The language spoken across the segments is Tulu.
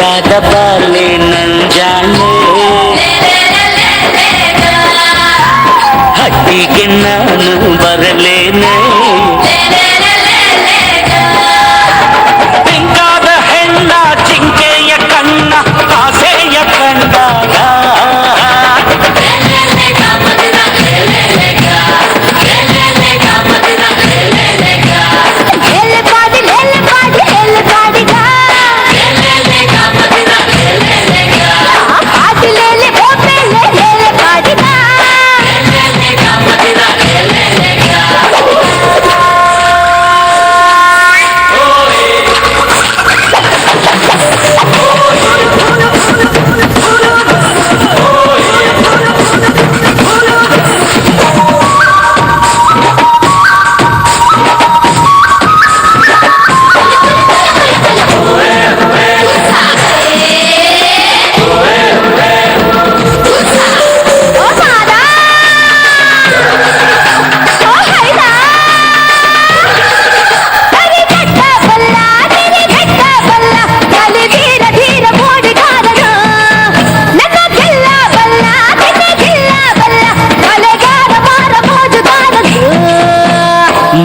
ಬೇಕಾದ ಬಾಲೆ ನಂಜಾನೆ ಹಟ್ಟಿಗೆ ನಾನು ಬರಲೇನೆ ಪಿಂಕಾದ ಹೆಣ್ಣ ಜಿಂಕೆಯ ಕಣ್ಣ ಆಸೆಯ ಕಂಡಾಗ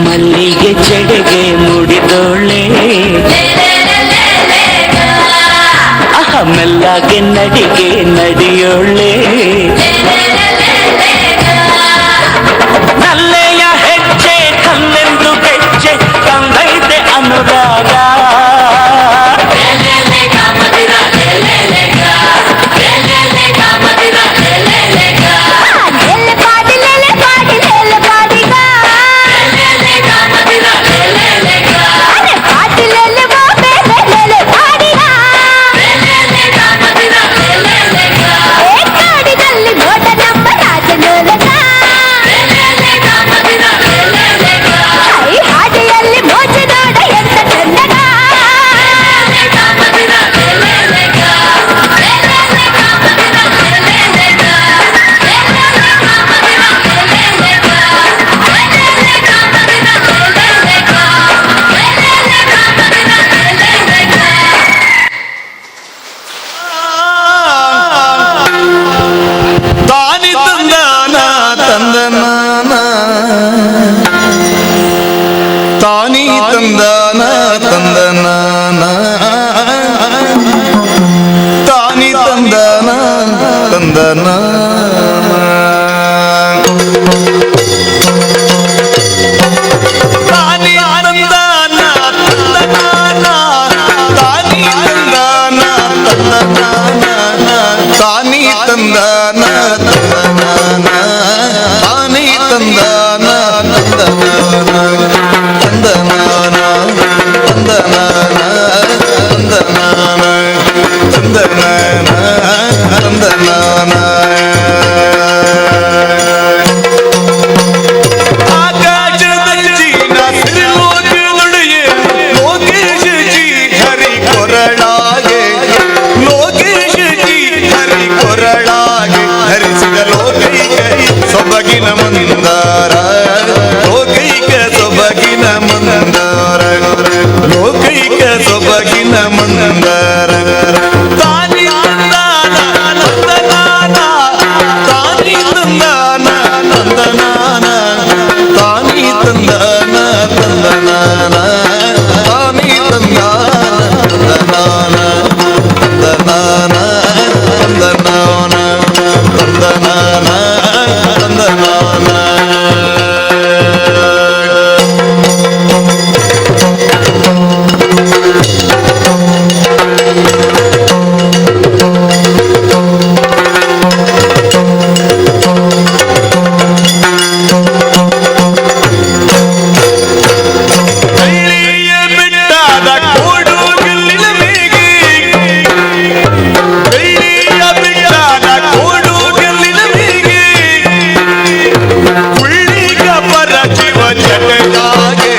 ಮಲ್ಲಿಗೆ ಜಡೆಗೆ ಮುಡಿದೋಳೆ ಅಹ ಮೆಲ್ಲಗೆ ನಡಿಗೆ ನಡಿಯೋಳೆ ನಲ್ಲೆಯ ಹೆಜ್ಜೆ ಕಲ್ಲೆಂದು ಗೆಜ್ಜೆ ತಂದೈತೆ ಅನುರಾಗ ತಾನಿ ತಂದನ ತಂದನಾನ ತಾನಿ ತಂದನ ತಂದನಾನ ತಾನಿ ತಂದನ ತಂದನಾನ ತಾನಿ ತಂದನ ತಂದನಾನ ತಾನಿ ತಂದನ ತಂದನಾನ ತಾನಿ ತಂದನ ತಂದನಾನ ತಾನಿ ತಂದನ ತಂದನಾನ ತಂದನಾನ ತಂದನಾನ ತಂದನಾನ ತಂದನಾನ ತಂದನಾನ ಆಕಾಶದಂಚಿನ ಸಿರಿಲೋಕದೊಡೆಯೇ ಲೋಕೇಶ ಜಿ ಹರಿ ಕೊರಳಾಗೆ ಲೋಕೇಶ ಜಿ ಹರಿ ಕೊರಳಾಗೆ ಹರಿಸಿದ ಲೋಕೈಕ ಸೊಬಗಿನ ಮಂದಾರ ಲೋಕೈಕ ಸೊಬಗಿನ ಮಂದಾರ ಲೋಕೈಕ ಸೊಬಗಿನ ಮಂದಾರ ತಾನಿ ತಂದಾನ ನಂದನಾನ ತಾನಿ ತಂದಾನ ನಂದನಾನ ತಾನಿ ತಂದಾನ ತಂದನಾನ ತಾನಿ ತಂದಾನ ತಂದನಾನ ತಂದನಾನ ತಂದನಾನ ತಂದನಾನ ತಂದನಾನ. ಬೆಳ್ಳಿಯ ಬೆಟ್ಟದ ಕೋಡುಗಲ್ಲಿನ ಮೇಗೆ ಬೆಳ್ಳಿಯ ಬೆಟ್ಟದ ಕೋಡುಗಲ್ಲಿನ ಮೇಗೆ ಕುಳ್ಳಿಗ ಪರಶಿವ ಜಟೆಯಾಗೆ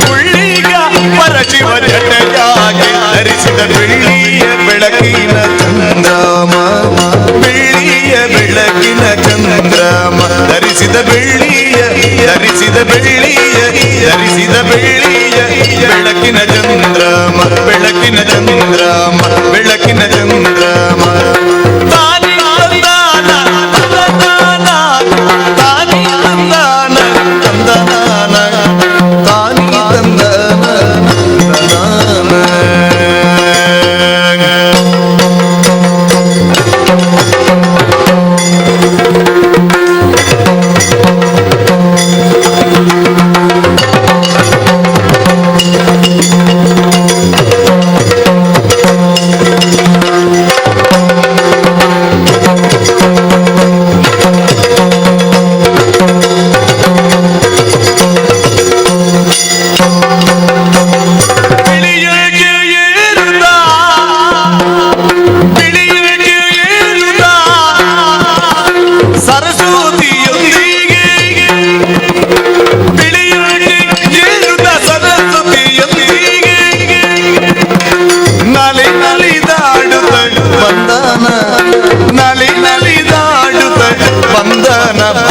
ಕುಳ್ಳಿಗ ಪರಶಿವ ಜಟೆಯಾಗೆ ಧರಿಸಿದ ಬೆಳ್ಳಿಯ ಬೆಳಕಿನ ಚಂದ್ರಮ ಬೆಳ್ಳಿಯ ಬೆಳಕಿನ ಚಂದ್ರಮ ಧರಿಸಿದ ಬೆಳ್ಳಿಯ ಧರಿಸಿದ ಬೆಳ್ಳಿಯ ಧರಿಸಿದ ಬೆಳ್ಳಿಯ ಬೆಳಕಿನ ಚಂದ್ರಮ ಬೆಳಕಿನ ಚಂದ್ರಮ ಬೆಳಕಿನ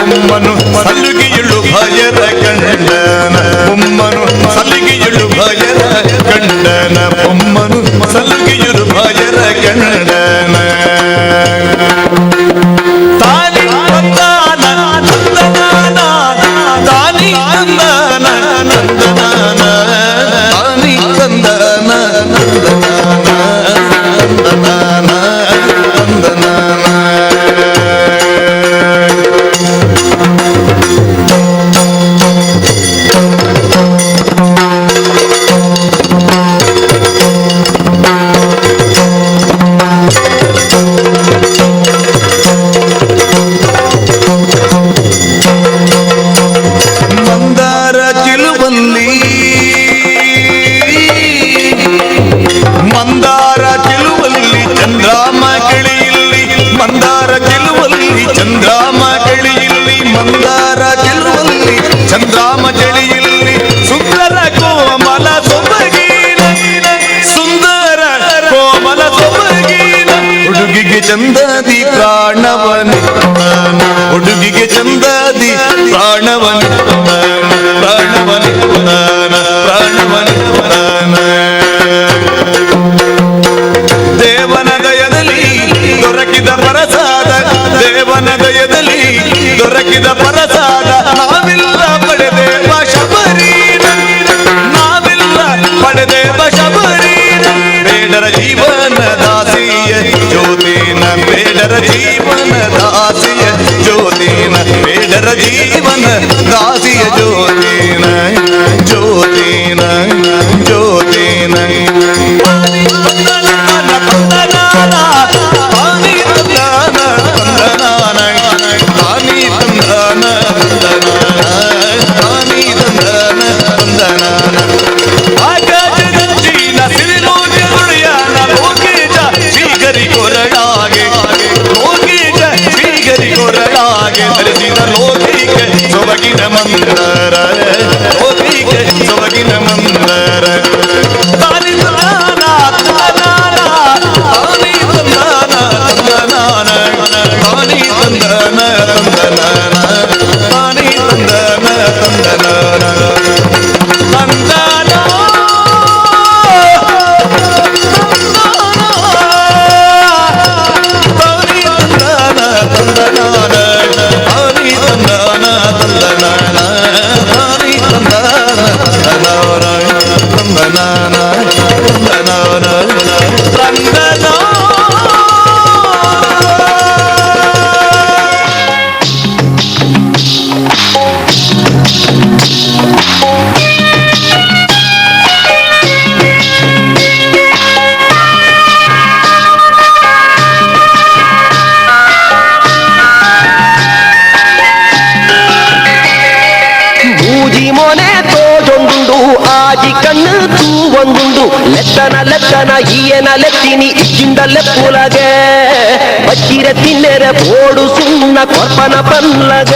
ಬೊಮ್ಮನು ಸಲುಗಿಯುಳು ಭಯರ ಕಂಡನ ಬೊಮ್ಮನು ಸಲುಗಿಯುಳು ಭಯರ ಕಂಡನ ಬೊಮ್ಮನು ಸಲುಗಿಯುಳು ಭಯರ ಕಂಡನ ತಾನಿ ತಂದಾನ ನಂದನಾನ ತಾನಿ ತಂದಾನ ನಂದನಾನ ತಾನಿ ತಂದಾನ ನಂದನಾನ ನಂದನಾನ ನಂದನಾನ. ಮಂದಾರ ಚಿಲುವಲ್ಲಿ ಮಂದಾರ ಚಿಲುವಲ್ಲಿ ಚಂದ್ರಾಮ ಕೆಳಿಯಲ್ಲಿ ಮಂದಾರ ಚಿಲುವಲ್ಲಿ ಚಂದ್ರಾಮ ಕೆಳಿಯಲ್ಲಿ ಮಂದಾರ ಚಿಲುವಲ್ಲಿ ಚಂದ್ರಾಮ ಚಳಿಯಲ್ಲಿ ಸುಂದರ ಕೋಮಲ ಸೊಬಗಿನ ಸುಂದರ ಕೋಮಲ ಸೊಬಗಿನ ಹುಡುಗಿಗೆ ಚಂದದಿ ಪ್ರಾಣವನಿತ್ತಾನ ಹುಡುಗಿಗೆ ಚಂದದಿ ಪ್ರಾಣವನಿತ್ತಾನ ಪ್ರಾಣವನಿತ್ತಾನ ಪ್ರಾಣವನಿತ್ತಾನ. ದೇವನ ದಯದಲ್ಲಿ ದೊರಕಿದ ಪ್ರಸಾದ ದೇವನ ದಯದಲ್ಲಿ ದೊರಕಿದ ಪ್ರಸಾದ ನಾವೆಲ್ಲ ಪಡೆದೇವ ಶಬರೀನ ನಾವೆಲ್ಲ ಪಡೆದೇವ ಶಬರೀನ ಬೇಡರ ಜೀವನ ದಾಸಿಯ ಜ್ಯೋತಿನ ಬೇಡರ ಜೀವನ ದಾಸಿಯ ಜ್ಯೋತಿನ ಬೇಡರ ಜೀವನ ದಾಸಿಯ ಜ್ಯೋತಿನ ಜ್ಯೋತಿನ ಜ್ಯೋತಿನ. ಸೊಬಗಿನ ಮಂದರ ಲೋಕಿಕ ಸೊಬಗಿನ ಮಂದರ ತಾನಿ ತಾನ ತಾನ ತಾನಿ ತಂದಾನ ತಂದನಾನ ತಾನಿ ತಂದನ ತಂದನಾನ ತಾನಿ ತಂದನ ತಂದನಾನ ತಂದನ ತಾನಿ ತಂದನ ತಂದನಾನ ತಾನಿ ತಂದನ ತಂದನಾನ ತಾನಿ ತಂದನ ತಂದನಾನ ತಂದನಾನ ತಂದನಾನ ತಂದನ. ಮೂಜಿ ಮೊನೆ ತೋಜೊಂದುಂಡು ಆಜಿ ಕಣ್ಣು ತೂವೊಂದುಂಡು ಲೆತ್ತನ ಲೆತ್ತನ ಈಯನ ಲೆತ್ತಿನಿ ಇಜ್ಜಿಂದ ಲೆಪ್ಪುಲಗೆ ಬಚ್ಚಿರ ತಿನ್ನೆರೆ ಬೋಡು ಸುಣ್ಣ ಕೊರ್ಪನ ಪನ್ಲಗ.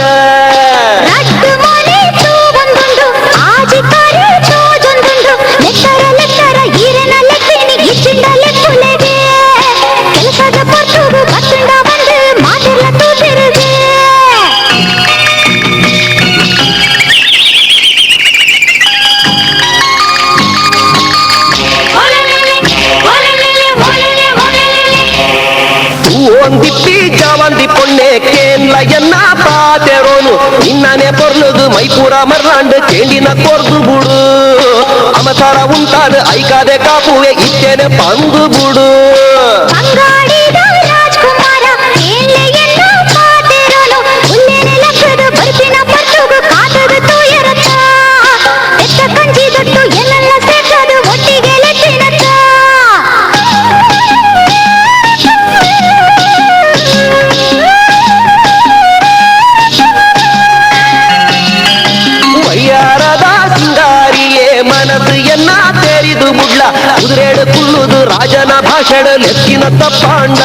ರಡ್ಡು ಮೊನೆ ತೂವೊಂದುಂಡು ಆಜಿ ಕರೆ ತೋಜೊಂದುಂಡು ಲೆತ್ತರ ಲೆತ್ತರ ಈರೆನ ಲೆತ್ತಿನಿ ಇಜ್ಜಿಂದ ಲೆಪ್ಪುಲಗೆ ಕೆಲಸದ ಪೊರ್ತುಗು ಬತ್ತುಂಡ ಬಂದು ಮಾತೆಲ್ಲ ತೂತಿರುಗೆ. ಒಂದಿಪ್ಪಿ ಜಾವಂದಿ ಪೊಣ್ಣೆ ಕೇನ್ಲ ಎನ್ನ ಪಾತೆರೋನು ನಿನ್ನನೆ ಪೊರ್ಲುಗು ಮೈಪೂರ ಮರ್ಲಾಂಡು ಚೇಂಡಿನ ಕೊರ್ದು ಬುಡು ಅಮಸಾರ ಉಂಟಾನು ಐಕಾದೆ ಕಾಪುವೆ ಇತ್ತೇನೆ ಪಂದು ಬುಡು. ಬಂಗಾಡಿದ ರಾಜ್ಕುಮಾರ ಏಳೆಯನ್ನ ಪಾತೆರೋನು ಉಲ್ಲೇನೆ ಲಕ್ಕದ ಬರ್ಪಿನ ಪರ್ತುಗು ಕಾತದ ತೂಯರತ್ತ ಎತ್ತ ಕಂಜಿ ದೊಟ್ಟು ಎಲ್ಲೆಲ್ಲ ಸೇರ್ಸದು ಒಟ್ಟಿಗೆ ಲೆತ್ತಿನತ್ತ. ವಯ್ಯಾರದ ಸಿಂಗಾರಿಯೇ ಮನಸ್ಸು ಎನ್ನ ತೆರಿದು ಬುಡ್ಲ ಕುದುರೆಡು ಕುಳ್ಳುದು ರಾಜನ ಭಾಷಣ ಲೆಕ್ಕಿನ ತಪ್ಪಾಂಡ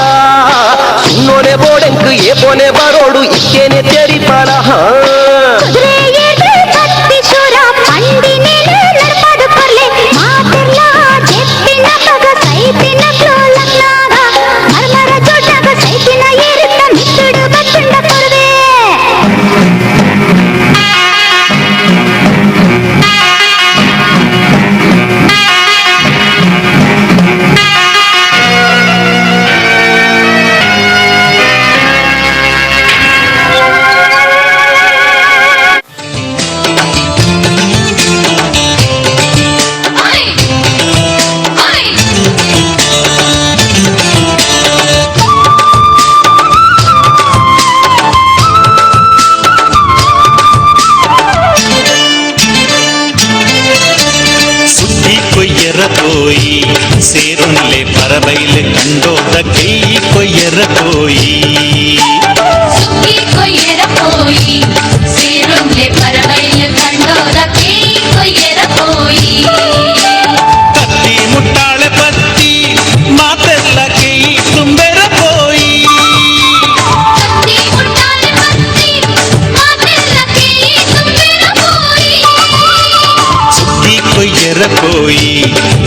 ಸುನ್ನೋನೆ ಬೋಡೆಂಕು ಏಪೋನೆ ಬರೋಡು ಇತ್ತೇನೆ ತೆರಿಪಲ. ಕುದುರೆ ಏರ್ದು ಕತ್ತಿ ಶೂರ ಪಂಡಿನೇನು ನಡ್ಪದು ಕೊರ್ಲೆ ಮಾತೆಲ್ಲ ಜೆಪ್ಪಿನ ಪಗ ಸೈಪಿನ ಕ್ಲೋಲಕ್ನಾಗ ಮರ್ಮರ ಜೋಟಾಗ ಸೈಪಿನ ಏರುತ್ತ ಮಿತ್ತುಡು ಬತ್ತುಂಡ ಕೊರ್ವೆ. ಸೇರೊನ್ಲೆ ಪರಬೈಲು ಕಂಡೋದ ಕೈ ಕೊಯ್ಯರ ಪೋಯಿ. ಸುಕ್ಕಿ ಕೊಯ್ಯರ ಪೋಯಿ ಸೇರೊನ್ಲೆ ಪರಬೈಲು ಕಂಡೋದ ಕೈ ಕೊಯ್ಯರ ಪೋಯಿ. ಕತ್ತಿ ಮುಟ್ಟಾಳೆ ಪತ್ತಿ ಮಾತೆಲ್ಲ ಕೈ ತುಂಬೆರ ಪೋಯಿ. ಕತ್ತಿ ಮುಟ್ಟಾಳೆ ಪತ್ತಿ ಮಾತೆಲ್ಲ ಕೈ ತುಂಬೆರ ಪೋಯಿ. ಸುಕ್ಕಿ ಕೊಯ್ಯರ ಪೋಯಿ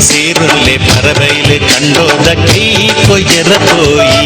ಸೇರೊನ್ಲೆ ಪರಬೈಲು ಕಂಡೋದ ಕೈ ಕೊಯ್ಯರ ಪೋಯಿ.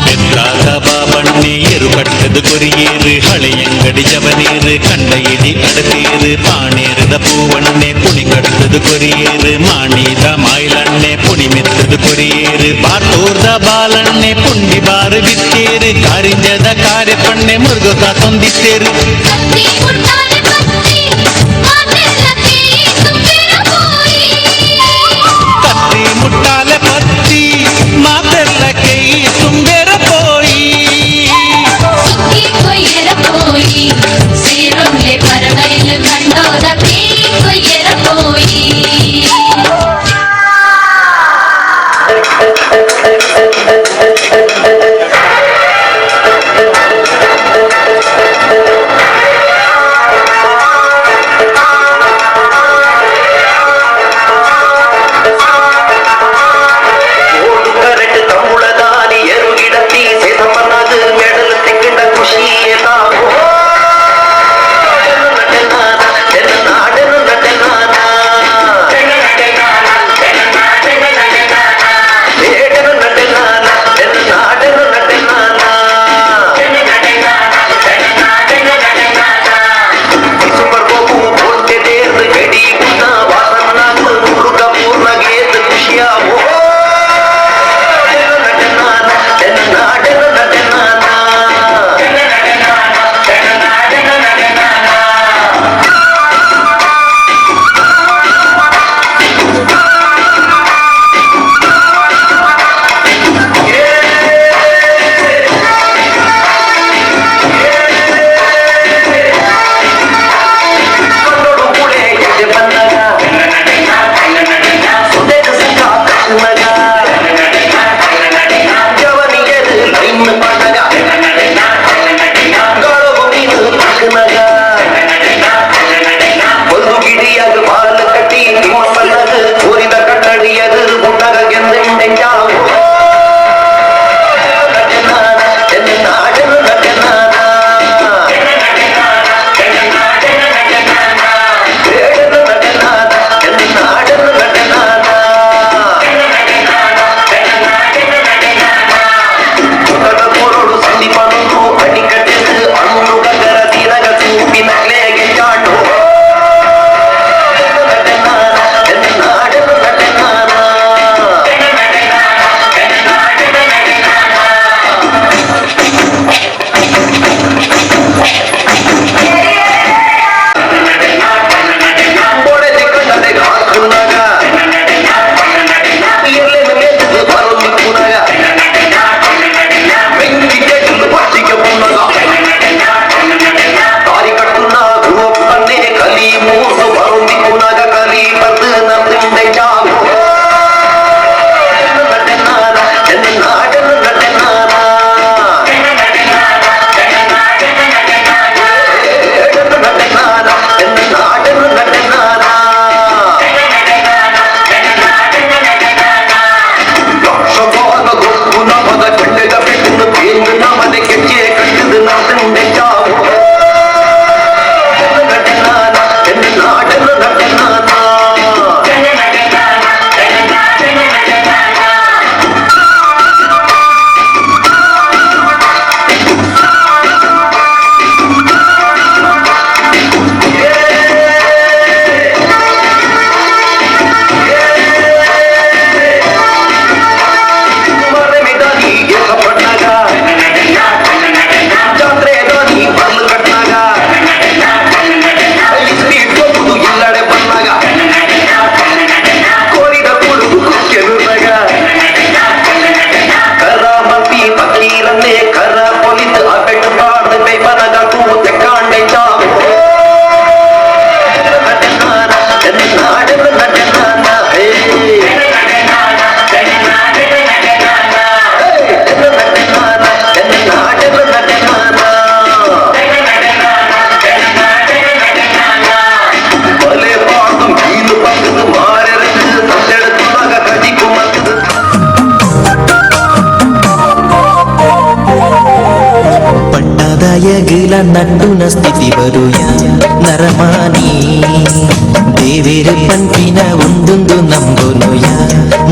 ಬೆತ್ತಾದ ಬಾಬಣ್ಣೆ ಎರುಪಟ್ಟದು ಕೊರಿಯೇರು ಹಳೆಯಂಗಡಿ ಜವನೀರು ಕಂಡ ಇಡಿ ಅಡತೇರು ಪಾಣೇರದ ಪೂವಣ್ಣೆ ಪುಣಿ ಕಟ್ಟದು ಕೊರಿಯೇರು ಮಾಣಿದ ಮಾಯಿಲಣ್ಣೆ ಪುಣಿ ಮೆತ್ತದು ಕೊರಿಯೇರು ಬಾತೂರ್ದ ಬಾಲಣ್ಣೆ ಪುಂಡಿ ಬಾರು ಬಿತ್ತೇರು ಕಾರಿಂಜದ ಕಾರ್ಯಪಣ್ಣೆ ಮುರುಗ ತಂದಿತ್ತೇರು. ಕತ್ತಿ ಮುಟ್ಟಾಳೆ ಪತ್ತಿ ಮಾತೆಲ್ಲ ಕೈ ತುಂಬೆರ ಪೋಯಿ. ಕತ್ತಿ ಮುಟ್ಟಾಲೆ ಪತ್ತಿ ಮಾತೆಲ್ಲ ಕೈ ತುಂಬೆರ ಪೋಯಿ. ಸುಕ್ಕಿ ಕೊಯ್ಯರ ಪೋಯಿ ಸೇರೊನ್ಲೆ ಪರಬೈಲು ಕಂಡೋದ ಕೈ ಕೊಯ್ಯರ ಪೋಯಿ. ನಟ್ಟುನ ಸ್ಥಿತಿ ಬರುಯ ನರಮಾನಿ ದೇವೇರು ಪನ್ಪಿನ ಒಂದೊಂದು ನಂಬುನುಯ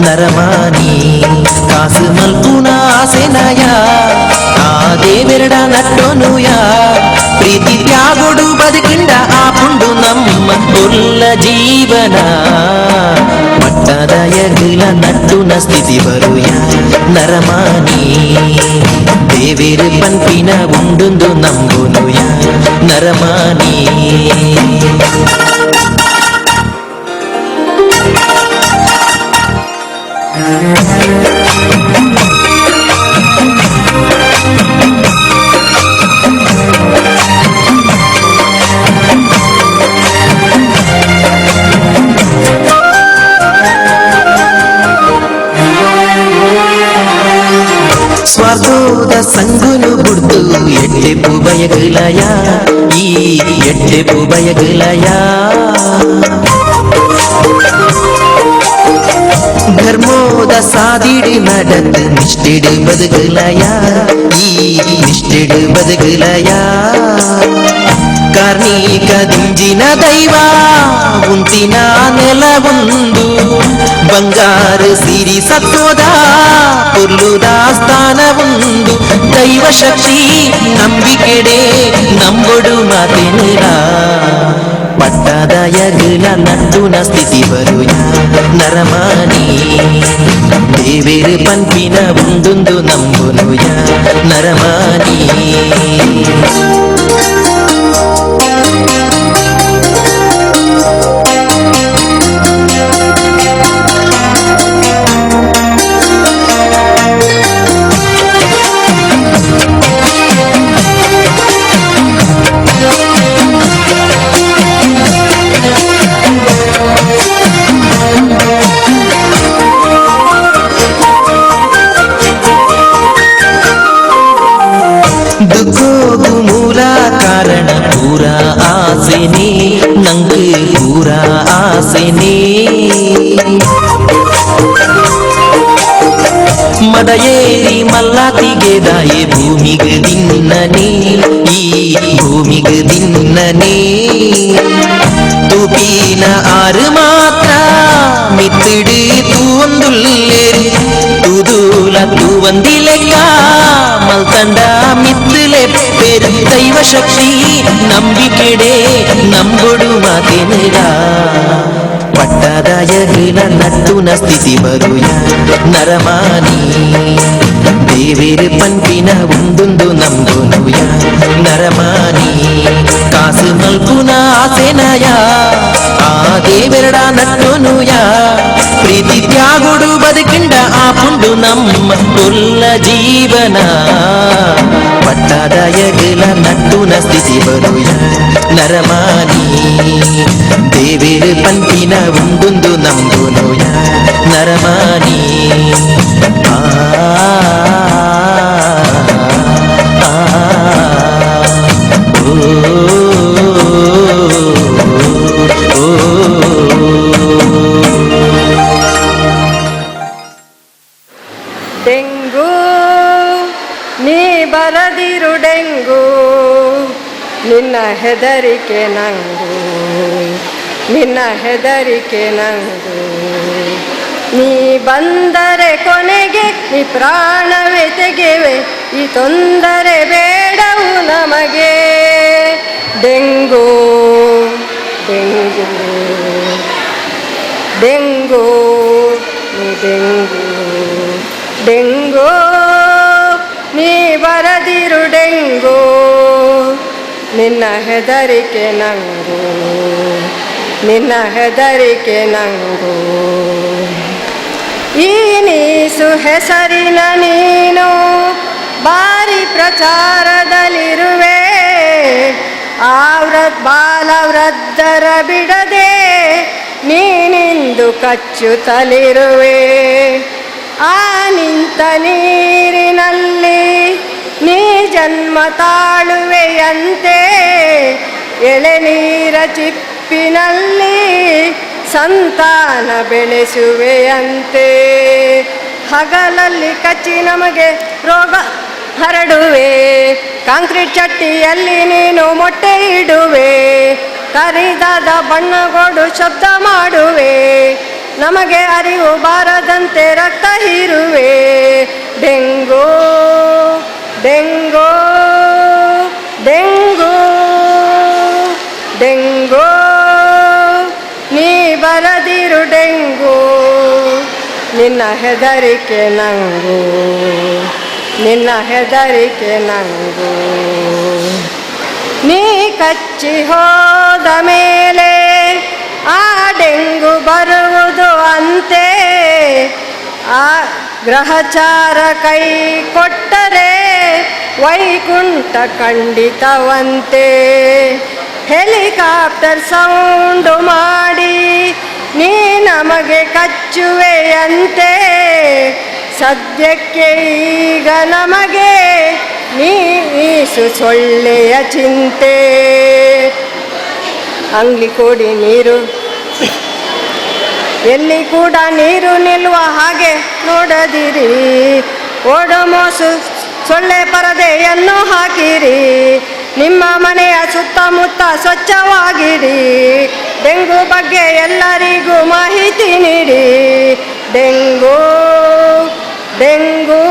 ನರಮಾನಿ ಕಾಸು ಮಲ್ಪುನ ಆಸೆನಯ ಆ ದೇವೆರಡ ನಟ್ಟೋನುಯ ಪ್ರೀತಿ ತ್ಯಾಗೊಡು ಬದುಕಿಂಡ ಆ ಪುಂಡು ನಮ್ಮ ಪುಲ್ಲ ಜೀವನ ಪಟ್ಟದ ಯಗುಲ ನಟ್ಟುನ ಸ್ಥಿತಿ ಬರುಯ ನರಮಾನಿ ದೇವೇರು ಪನ್ಪಿನ ಉಂಡುಂದು ನಂಬುನುಯ ನರಮಾನಿ. ಸ್ವಾರ್ಥದ ಸಂಗುನು ಬುಡ್ದು ಎಟ್ಟೆಪು ಬಯಗುಲಯ ಈ ಎಟ್ಟೆಪು ಬಯಗುಲಯ ಧರ್ಮೋದ ಸಾದಿಡು நடந்து ನಿಷ್ಠೆಡು ಬದುಕುಲಯ ಈ ನಿಷ್ಠೆಡು ಬದುಕುಲಯ ಕಾರ್ಣಿಕ ದಿಂಜಿನ ದೈವ ಉಂತಿನ ನೆಲವೊಂದು ಬಂಗಾರು ಸಿರಿ ಸತ್ವದ ಪುಲ್ಲುದ ಸ್ಥಾನವೊಂದು ದೈವ ಶಕ್ತಿ ನಂಬಿಕೆಡೆ ನಂಬೊಡು ಮಾತಿನಿರ ಪಟ್ಟದ ಯಗುಲ ನಟ್ಟುನ ಸ್ಥಿತಿ ಬರುಯ ನರಮಾನಿ ದೇವೇರು ಪನ್ಪಿನ ಒಂದೊಂದು ನಂಬುನುಯ ನರಮಾನಿ. ದುಃಖೋಗು ಮೂಲ ಕಾರಣ ಪೂರ ಆಸೆನೆ ನಂಗೆ ಪೂರ ಆಸೆನೆ ಮದಯೇರಿ ಮಲ್ಲಾತಿಗೆ ದಾಯೆ ಭೂಮಿಗೆ ದಿನ್ನನೆ ಈ ಭೂಮಿಗೆ ದಿನ್ನನೆ ತೂಪಿನ ಆರು ಮಾತ್ರ ಮಿತ್ತಿಡು ತೂವೊಂದುಲ್ಲೇರು ತೂದೂಲ ತೂವಂದಿಲೆಕ್ಕ ಮಲ್ತಂಡ ಮಿತ್ತುಲೆ ಪೆರು ದೈವ ಶಕ್ತಿ ನಂಬಿಕೆಡೆ ನಂಬೊಡು ಮಾತಿನಿರ ಪಟ್ಟದ ಯಗುಲ ನಟ್ಟುನ ಸ್ಥಿತಿ ಬರುಯ ನರಮಾನಿ ದೇವೇರು ಪನ್ಪಿನ ಒಂದೊಂದು ನಂಬುನುಯ ನರಮಾನಿ ಕಾಸು ಮಲ್ಪುನ ಆಸೆನಯ ಆ ದೇವೆರಡ ನಟ್ಟುನುಯ ಪ್ರೀತಿ ತ್ಯಾಗೊಡು ಬದುಕಿಂಡ ಆ ಪುಂಡು ನಮ್ಮ ಪುಲ್ಲ ಜೀವನ ಪಟ್ಟದ ಯಗುಲ ನಟ್ಟುನ ಸ್ಥಿತಿ ಬರುಯ ನರಮಾನಿ ದೇವೇರು ಪನ್ಪಿನ ಒಂದೊಂದು ನಂಬುನುಯ ನರಮಾನಿ. ಆ ಆ, ಓ, ಓ. ಡೆಂಗು ನೀ ಬರದಿರು ಡೆಂಗು ನಿನ್ನ ಹೆದರಿಕೆ ನಂಗು ನಿನ್ನ ಹೆದರಿಕೆ ನಂಗು ನೀ ಬಂದರೆ ಕೊನೆಗೆ ನೀ ಪ್ರಾಣವೇ ತೆಗೆವೆ ಈ ತೊಂದರೆ ಬೇಡವು ನಮಗೆ dengue dengue dengue ನೀ ಡೆಂಗು ಡೆಂಗು ನೀ ಬರದಿರು ಡೆಂಗು ನಿನ್ನ ಹೆದರಿಕೆ ನಂಗು ನಿನ್ನ ಹೆದರಿಕೆ ನಂಗು ಈ ನೀಸು ಹೆಸರಿನ ನೀನು ಬಾರಿ ಪ್ರಚಾರದಲ್ಲಿರುವೆ ಆವ್ರ ಬಾಲವೃದ್ಧರ ಬಿಡದೆ ನೀನಿಂದು ಕಚ್ಚುತ್ತಲಿರುವೆ ಆ ನಿಂತ ನೀರಿನಲ್ಲಿ ನೀ ಜನ್ಮ ತಾಳುವೆಯಂತೆ ಎಳೆನೀರ ಚಿಪ್ಪಿನಲ್ಲಿ ಸಂತಾನ ಬೆಳೆಸುವೆಯಂತೆ ಹಗಲಲ್ಲಿ ಕಚ್ಚಿ ನಮಗೆ ರೋಗ ಹರಡುವೆ. ಕಾಂಕ್ರೀಟ್ ಚಟ್ಟಿಯಲ್ಲಿ ನೀನು ಮೊಟ್ಟೆ ಇಡುವೆ, ಕರಿದಾದ ಬಣ್ಣಗೋಡು ಶಬ್ದ ಮಾಡುವೆ, ನಮಗೆ ಅರಿವು ಬಾರದಂತೆ ರಕ್ತ ಹೀರುವೆ. ಡೆಂಗು ಡೆಂಗು ಡೆಂಗು ಡೆಂಗು, ನೀ ಬರದಿರು ಡೆಂಗು, ನಿನ್ನ ಹೆದರಿಕೆ ನಂಗು, ನಿನ್ನ ಹೆದರಿಕೆ ನಂಗು. ನೀ ಕಚ್ಚಿ ಹೋದ ಮೇಲೆ ಆ ಡೆಂಗು ಬರುವುದು ಅಂತೆ, ಆ ಗ್ರಹಚಾರ ಕೈ ಕೊಟ್ಟರೆ ವೈಕುಂಠ ಖಂಡಿತವಂತೆ. ಹೆಲಿಕಾಪ್ಟರ್ ಸೌಂಡು ಮಾಡಿ ನೀ ನಮಗೆ ಕಚ್ಚುವೆಯಂತೆ, ಸದ್ಯಕ್ಕೆ ಈಗ ನಮಗೆ ನೀ ಈಸು ಸೊಳ್ಳೆಯ ಚಿಂತೆ. ಅಂಗ್ಲಿ ಕೋಡಿ ನೀರು ಎಲ್ಲಿ ಕೂಡ ನೀರು ನಿಲ್ಲುವ ಹಾಗೆ ನೋಡದಿರಿ, ಓಡೋಮೋಸು ಸೊಳ್ಳೆ ಪರದೆಯನ್ನು ಹಾಕಿರಿ, ನಿಮ್ಮ ಮನೆಯ ಸುತ್ತಮುತ್ತ ಸ್ವಚ್ಛವಾಗಿಡಿ, ಡೆಂಗು ಬಗ್ಗೆ ಎಲ್ಲರಿಗೂ ಮಾಹಿತಿ ನೀಡಿ. ಡೆಂಗು ಡೆಂಗು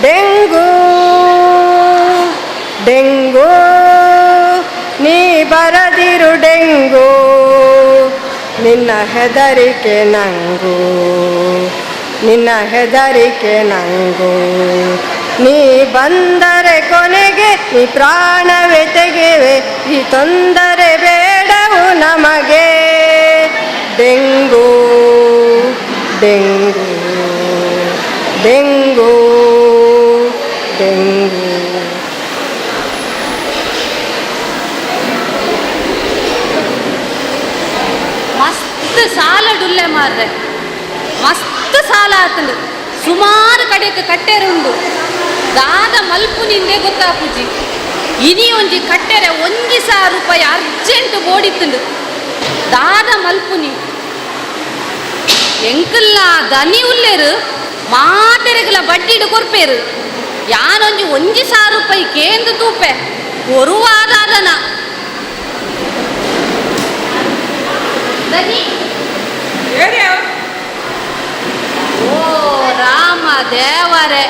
ಡೆಂಗು ಡೆಂಗು, ನೀ ಬರದಿರು ಡೆಂಗು, ನಿನ್ನ ಹೆದರಿಕೆ ನಂಗು, ನಿನ್ನ ಹೆದರಿಕೆ ನಂಗು. ನೀ ಬಂದರೆ ಕೊನೆಗೆ ನೀ ಪ್ರಾಣವೇ ತೆಗೆವೆ, ಈ ತೊಂದರೆ ಬೇಡವು ನಮಗೆ. Dengue dengue dengue dengue. ಮಸ್ತ್ ಸಾಲ ಡುಲ್ಲೆ ಮಾರ್ರೆ, ಮಸ್ತ್ ಸಾಲ ಆತಂದು ಸುಮಾರು ಕಡೆಗೆ ಕಟ್ಟೆರುಂಡು. ದಾದ ಮಲ್ಪು ನಿಂದೆ ಗೊತ್ತಾಪುಜಿ. ಇನಿ ಒಂಜಿ ಕಟ್ಟೆರೆ 1,000 ರೂಪಾಯಿ ಅರ್ಜೆಂಟ್ ಬೋಡಿತ್ತಂದು. ದಾದ ಮಲ್ಪುನಿ ಎಂಕಲ್ಲ ದನಿ ಉಲ್ಲೇರು ಮಾತೆರೆಗಲ ಬಡ್ಡಿಡು ಕೊರ್ಪೇರು. ಯಾನೊಂಜಿ 1,000 ರೂಪಾಯಿ ಕೇಂದ್ರ ತೂಪೆ ಕೊರುವಾದಾದನ. ದನಿ ಓ ರಾಮ ದೇವರೇ,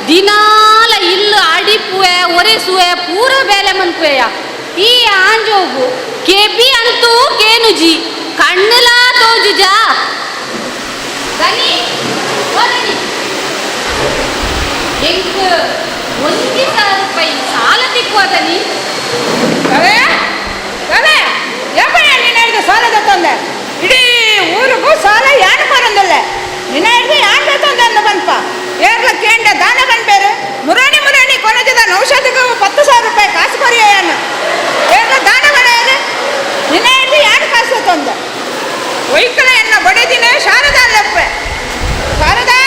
ದಿನಾಲ ಇಲ್ಲು ಅಡಿಪುವೆ ಒರೆಸುವೆ ಪೂರ ಬೇಲೆ ಮನ್ಪುವೆಯ. ಈ ಆಂಜೋಗು ಕೆಬಿ ಅಂತೂ ಕೇನುಜಿ ಕಣ್ಣುಲಾ ತೋಜುಜಾ. ದನಿ ಓ ದನಿ, ಎಂಕ್ 1,000 ರೂಪಾಯಿ ಸಾಲ ತಿಕ್ಕುವ ದನಿ. ಸಾಲದ ತಂದೆ ಇಡೀ ಊರಿಗೂ ಸಾಲ ಯಾರು ಬರಂದಿಲ್ಲ. ನಿನ್ನ ಹಿಡ್ದು ಯಾರು ತಂದೆ ಅಂದ ಬಂದಪ್ಪ ಏರ್ಲ ಕೇಂದ್ರ ದಾನ ಬಂದ್ಬೇರು ಮುರಾಣಿ ಮುರಾಣಿ ಕೊನಜದ ಔಷಧಕ್ಕೆ 10,000 ರೂಪಾಯಿ ಕಾಸು ಕೊರಿಯನ್ನು ಏರ್ಲ ದಾನ ಬರೆಯರು. ನಿನ್ನ ಹಿಡ್ದು ಯಾರು ಕಾಸು ತಂದೆ ಒಯ್ಕಲೆಯನ್ನು ಬಡಿದಿನ ಶಾರದಾ ಲೆಪ್ಪೆ ಶಾರದಾ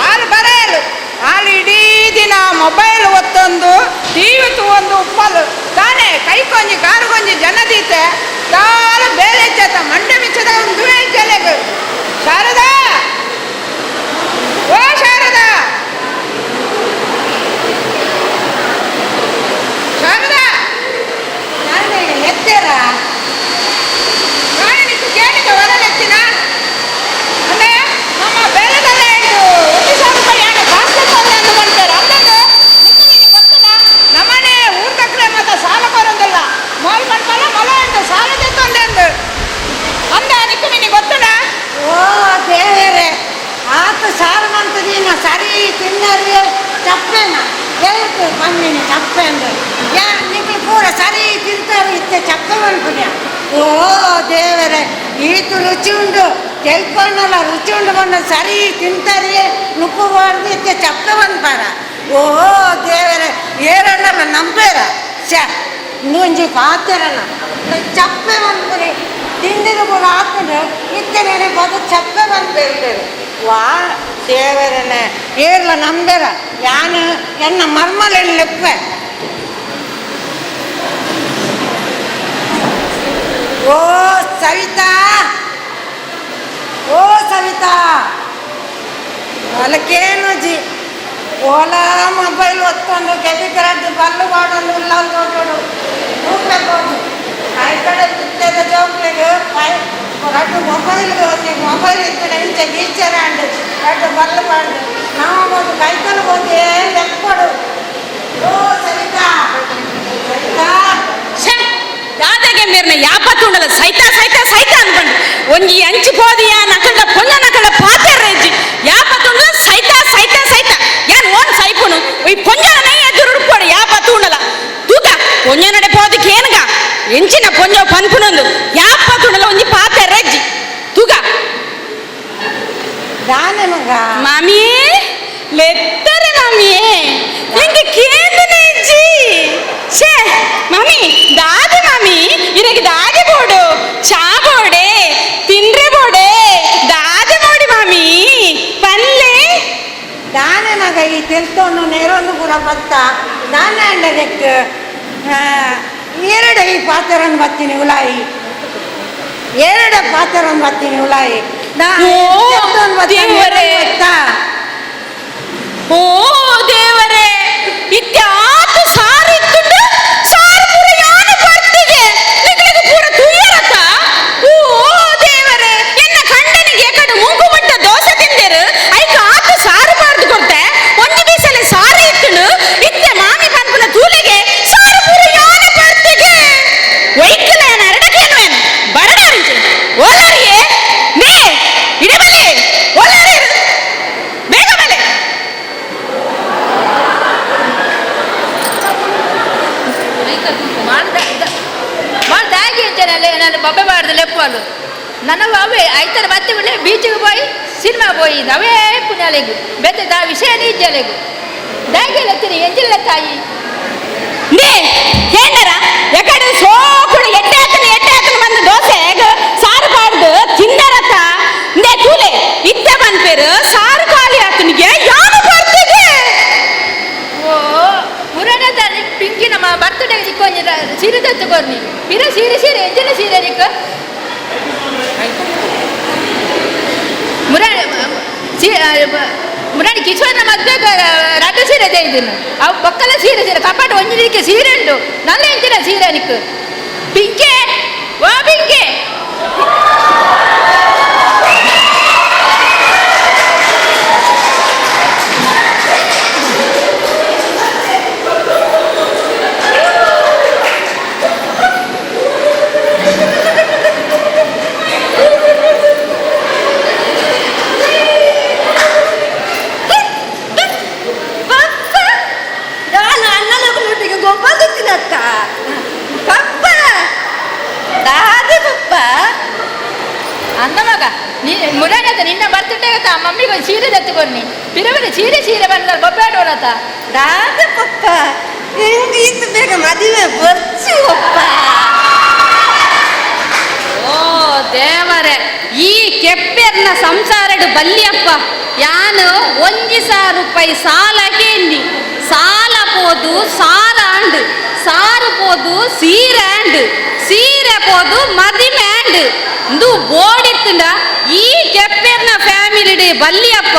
ಹಾಲು ಬರೆಯಲು ಹಾಲು ಇಡೀ ದಿನ ಮೊಬೈಲ್ ಒತ್ತೊಂದು ಟಿವಿ ತಗೊಂಡು ಉಪ್ಪಲು ತಾನೇ ಕೈ ಕೊಂಜಿ ಕಾರು ಕೊಂಜಿ ಜನದೀತೆ ತಾಲ ಬೇರೆ ಹೆಚ್ಚಾತ ಮಂಡೆ ಮಿಚ್ಚದ ಒಂದು ಹೆಚ್ಚಲೆಗು. ಶಾರದಾ ಓ ಶಾರದಾ ಶಾರದಾ ಎತ್ತೀರ ನಾನು ನಿಂತು ಕೇಳಿದ ಹೊರಲೆತ್ತಿನ ಅಂದ್ರೆ ನಮ್ಮ ಬೇರೆದಲ್ಲೇ ಇದು 1,000 ರೂಪಾಯಿ ಏನು ಕಾಸು ತಂದೆ ಅಂತ ಮಾಡ್ತಾರೆ ಅಂದಂದು ನಿಕ್ಕು ನಿನಗೆ ಗೊತ್ತಲ್ಲ ನಮ್ಮನೆ ಊರ್ ತಕ್ಕರೆ ಮತ್ತೆ ಸಾಲ ಕೊರಂದಿಲ್ಲ ಮಾಲ್ ಮಾಡ್ಕಲ್ಲ ಮೊಲ ಅಂತ ಸಾಲ ತಂದೆ ಅಂದು ಅಂದ ನಿಕ್ಕು ನಿನಗೆ ಗೊತ್ತಲ್ಲ. ಓ ದೇವರೇ, ಆತ ಸಾರು ಮಂತದಿನ ಸರಿ ತಿನ್ನರಿ ಚಪ್ಪೆನ ಹೇಳ್ತು ಬಂದಿನಿ ಚಪ್ಪೆ ಅಂದ್ರೆ ಯಾ ನಿಕ್ಲು ಪೂರ ಸರಿ ತಿಂತಾರೆ ಇತ್ತೆ ಚಪ್ಪೆ ಮನ್ಪುನ್ಯ. ಓ ದೇವರೇ, ಈತು ರುಚಿ ಉಂಡು ತೆಲ್ಕೊಂಡಲ್ಲ ರುಚಿ ಉಂಡು ಬಂದ ಸರಿ ತಿಂತಾರೆ ನುಪ್ಪು ಬಾರ್ದು ಇತ್ತೆ ಚಪ್ಪೆ ಬಂದ್ಪಾರ. ಓ ದೇವರೇ, ಏರಣ್ಣಲ್ಲ ನಂಬೇರ ಶ್ಯಾ ಒಂಜಿ ಪಾತೆರನ ಚಪ್ಪೆ ಮನ್ಪುನಿ ತಿಂದಿದ್ದು ಪೂರ ಹಾಕೊಂಡು ಇತ್ತೆ ನೆನೆ ಬದು ಚಪ್ಪೆ ಬಂದ್ಬೇರು. ವಾ ದೇವರನೆ ಏರ್ಲ ನಂಬೇರ ಯಾನು ಎನ್ನ ಮರ್ಮಲೆಪ್ಪೆ. ಓ ಸವಿತಾ, ಓ ಸವಿತಾ, ಅಲ್ಲಕ್ಕೇನು ಜಿ Ola mobile ಒತ್ತೊಂದು ಕೆಬಿಕರದ್ದು ಬಲ್ಲು ಮಾಡೋದು ಉಲ್ಲಾಲ್ ತೋಟೋಡು ತೂಪೆಬೋದು ಐಕಡೆ ಬಿತ್ತದ ಜೋಕ್ಲೆಗ್ ಪೈ ರಡ್ಡು ಮೊಬೈಲ್ ಮೊಬೈಲ್ ಇತ್ತಿನ ಇಂಚ ಗೀಚರ ಅಂಡು ರಡ್ಡು ಬಲ್ಲು ಪಾಡ್ದು ನಾವು ಬೋದು ಕೈತಲು ಬೋದು ಏನ್ ಲೆಕ್ಕೊಡು. ಓ ಸರಿತಾ ಸರಿತಾ. ದಾದಗೆ ಮೇರ್ನ ಯಾಪತ್ತುಂಡಲ ಸೈತಾ ಸೈತಾ ಸೈತಾ ಅನ್ಕೊಂಡು ಒಂಜಿ ಅಂಚು ಪೋದಿಯ ನಕಲ್ದ ಪೊಲ್ಲ ನಕಲ್ದ ಪಾತೆರ್ರೆಜ್ಜಿ ಯಾಪತ್ತುಂಡಲ ಸೈತಾ ಸೈತಾ ಸೈತಾ ಯಾನ್ ಓನ್ ಸೈಪುನು ಈ ಪೊಂಜನನೇ ಎದುರುಡ್ಪೋಡು ಯಾಪತ್ತುಂಡಲ ತೂಕ ಪೊಂಜನಡೆ ಪೋದಕ್ಕೆ ಏನಗ ಎಂಚಿನ ಪೊಂಜ ಪನ್ಪುನೊಂದು ಯಾಪತ್ತುಂಡಲ ಒಂಜಿ ಪಾತೆರ್ರೆಜ್ಜಿ ತೂಕ ದಾನೆ ಮಗ ಮಾಮಿಯೇ ಲೆತ್ತರೆ ಮಾಮಿಯೇ ಎಂಗೆ ಕೇಂದನೆ ಅಜ್ಜಿ ಛೇ ಮಾಮಿ ದಾದೆ ಮಾಮಿ ಇರಗೆ ದಾದೆ ಬೋಡು ಚಾ ಬೋಡೆ ತಿಂಡ್ರೆ ಬೋಡೆ ದಾದೆ ಬೋಡಿ ಮಾಮಿ ಪಲ್ಲೆ ದಾನೆ ಮಗ ಈ ತಿಳ್ತೊಂಡು ನೇರೊಂದು ಪೂರ ಬತ್ತ ದಾನೆ ಅಂಡದಕ್ಕೆ ಎರಡು ಈ ಪಾತ್ರವನ್ನು ಬತ್ತೀನಿ ಉಲಾಯಿ ಎರಡು ಪಾತ್ರವನ್ನು ಬತ್ತೀನಿ ಉಲಾಯಿ ಓ, ದೇವರೇ. ಓ ದೇವರೇ ಇತ್ಯಾತು ಸಾರು ಇತ್ತುಂಡು ಸಾರು ಪೂರ ಯಾನು ಬರ್ತಿಗೆ ನಿಗಳಿಗೆ ಪೂರ ತುಯ್ಯರತ್ತ. ಓ ದೇವರೇ ಎನ್ನ ಕಂಡನಿಗೆ ಎಕಡು ಮೂಗು ಮಟ್ಟ ದೋಸೆ ತಿಂದೇರು ಐಕ ಆತು ಸಾರು ಬಾರ್ದು ಕೊಡ್ತೆ ಒಂಜಿ ಬೀಸಲೆ ಸಾರು ಇತ್ತುಂಡು ಇತ್ತೆ ಮಾಮಿ ಪನ್ಪುನ ತೂಲೆಗೆ ಸಾರು ಪೂರ ಯಾನು ಬರ್ತಿಗೆ ಒಯ್ಕಲ ಅರಡಕೇನು ಬರಡಾರಿಂಚೆ ಓಲಾರಿಯೇ ನೇ ಇಡಬಲೆ ಓಲಾರಿ ಬೇಗ ಬಲೆ. ದಾಗಿ ಅಂಚನೆ ನಾನು ಬೊಬ್ಬೆ ಬಾರ್ದು ಲೆಪ್ಪಲು ನನ್ನ ಅವೇ ಐತರ ಮತ್ತೆ ಬಿಡ್ಲೆ ಬೀಚಿಗೆ ಪೋಯಿ ಸಿನಿಮಾ ಪೋಯಿ ಅವೇ ಪುಣ್ಯಾಲೆಗು ಬೆತ್ತೆ ದಾ ವಿಷಯ ಇಜ್ಜಲೆಗು ದಾಗಿ ಲೆತ್ತಿನಿ ಎಂಜಿಲ್ಲ ತಾಯಿ ನೇ ಏನಾರ ಎಕಡೆ ಸೋಕುಡು ಎಟ್ಟೆ ಎಟ್ಟೆ ಬಂದು ದೋಸೆ ಸಾರು ಪಾಡ್ದು ತಿಂದರತ್ತ ನೇ ತೂಲೆ ಇತ್ತೆ ಬಂದ್ಪೇರು ಸಾರು ಖಾಲಿ ಆತನಿಗೆ ಯಾನು ಬರ್ತಿಗೆ. ಓ ಪುರಾಣ ತಾನೆ ಪಿಂಕಿ ನಮ್ಮ ಬರ್ತಡೇ ಸಿಕ್ಕೊಂಜಿ ಸೀರೆ ತತ್ತುಕೊರ್ನಿ ಪಿರ ಸೀರೆ ಸೀರೆ ಎಂಜಿನ ಸೀರೆ ನಿಕ್ಕ ಮುರಾಣಿ ಮುರಾಣಿ ಕಿಶೋರ್ನ ಮದ್ವೆ ರಡ್ಡು ಸೀರೆ ಇದನ್ನು ಅವು ಬೊಕ್ಕಲ ಸೀರೆ ಸೀರೆ ಕಪಾಟ ಒಂಜಿ ಸೀರೆ ಉಂಟು ನಲ್ಲ ಎಂಚಿನ ಸೀರೆ ನಿಕ್ಕು ಪಿಂಕೆ ಓ ಪಿಂಕೆ ಪಪ್ಪ ನಾನು ಅಣ್ಣನ ಗೊಬ್ಬರ ಪಪ್ಪ ದಾದೆ ಪಪ್ಪ ಅಂದ ಮಗ ನೀ ಮುರಾಣಿ ನಿನ್ನ ಬರ್ತಡೇ ಗೊತ್ತಾ ಮಮ್ಮಿಗೆ ಒಂದು ಸೀರೆ ತತ್ತುಕೊರ್ನಿ ಪಿರವರ ಸೀರೆ ಸೀರೆ ಬಂದ ಬೊಬ್ಬೆ ಆಡೋಣತ ದಾದೆ ಪಪ್ಪ ಹೆಂಗೆ ಇತ್ತು ಬೇಗ ಮದುವೆ ಬರ್ಚಿ ಪಪ್ಪ. ಓ ದೇವರೇ ಈ ಕೆಪ್ಪೆರ್ನ ಸಂಸಾರಡು ಬಲ್ಲಿಯಪ್ಪ ಯಾನು ಒಂಜಿ ಸಾವಿರ ರೂಪಾಯಿ ಸಾಲ ಕೇಂದಿ ಸಾಲ ಪೋದು ಸಾರ ಆಂಡು ಸಾರು ಪೋದು ಸೀರೆ ಆಂಡು ಸೀರೆ ಪೋದು ಮದಿಮೆ ಆಂಡು ಇಂದು ಬೋಡಿತ್ತುಂಡ ಈ ಕೆಪ್ಪೆರ್ನ ಫ್ಯಾಮಿಲಿ ಬಲ್ಲಿಯಪ್ಪ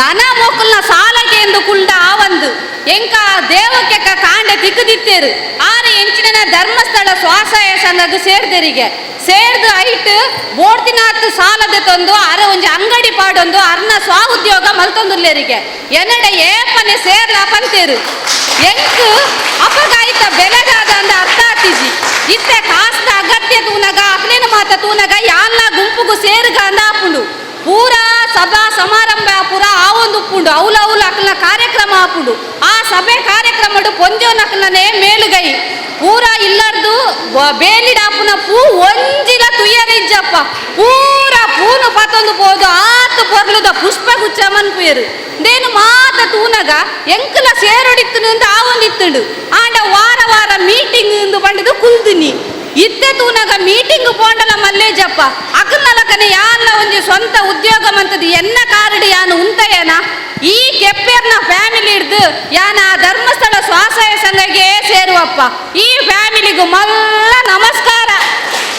ನನ ಮೊಕ್ಕಲ್ನ ಸಾಲ ಕೇಂದು ಕುಂಡ ಆವಂದು ಎಂಕ ದೇವಕ್ಕೆ ಕಾಂಡೆ ತಿಕ್ಕದಿತ್ತೇರು ಆರೆ ಎಂಚಿನ ಧರ್ಮಸ್ಥಳ ಸ್ವಾಸಹಾಯ ಸಂಘಕ್ಕೆ ಸೇರ್ದರಿಗೆ ಸೇರ್ದು ಐಟ್ ಬೋಡ್ತಿನಾತ್ ಸಾಲದ ತಂದು ಅರ ಒಂಜಿ ಅಂಗಡಿ ಪಾಡೊಂದು ಅರ್ನ ಸ್ವ ಉದ್ಯೋಗ ಮಲ್ತೊಂದುಲ್ಲೇರಿಗೆ ಎನ್ನಡ ಏಪನೆ ಸೇರ್ಲ ಪಂತೇರು ಎಂಕ್ ಅಪಗಾಯಿತ ಬೆಲೆಗಾದ ಅಂದ ಅರ್ಥ ಆತಿಜಿ ಇತ್ತೆ ಕಾಸ್ದ ಅಗತ್ಯ ತೂನಗ ಅಕ್ಲೇನ ಮಾತ ತೂನಗ ಯಾಲ್ಲ ಗುಂಪುಗು ಸೇರುಗ ಅಂದ ಆಪುಂಡು ಪೂರಾ ಸಭಾ ಸಮಾರಂಭ ಪೂರ ಆ ಒಂದು ಉಪ್ಪುಂಡು ಅವಲ ಅವಲ ಅಕ್ಲನ ಕಾರ್ಯಕ್ರಮ ಆಪುಂಡು ಆ ಸಭೆ ಕಾರ್ಯಕ್ರಮಡು ಪೊಂಜೋನಕ್ಲನೇ ಮೇಲುಗೈ ಪೂರಾ ಇಲ್ಲರ್ದು ಬೇಲಿಡಾಪುನ ಪೂ ಒಂಜಿಲ ತುಯ್ಯರಿಜ್ಜಪ್ಪ ಪೂರಾ ಪೂನು ಪತ್ತೊಂದು ಪೋದು ಆತು ಪೊರ್ಲುದ ಪುಷ್ಪ ಗುಚ್ಚ ಮನ್ಪುಯರು ದೇನು ಮಾತ ತೂನಗ ಎಂಕಲ ಸೇರೊಡಿತ್ತುಂದು ಆ ಒಂದು ಇತ್ತುಂಡು ಆಂಡ ವಾರ ವಾರ ಮೀಟಿಂಗ್ ಇಂದು ಬಂಡದು ಕುಲ್ದಿನಿ ಇತ್ತೆ ತೂನಗ ಮೀಟಿಂಗ್ ಪೋಂಡಲ ಮಲ್ಲೇಜಪ್ಪ ಅಕಲ್ನಲಕನೆ ಯಾಲ್ಲ ಒಂಜಿ ಸ್ವಂತ ಉದ್ಯೋಗ ಮಂತದು ಎನ್ನ ಕಾರಡಿ ಯಾನು ಉಂತಯನ ಈ ಕೆಪ್ಪೇರ್ನ ಫ್ಯಾಮಿಲಿ ಹಿಡ್ದು ಯಾನ ಆ ಧರ್ಮಸ್ಥಳ ಸ್ವಾಸಹಾಯ ಸಂಘಕ್ಕೆ ಸೇರುವಪ್ಪ. ಈ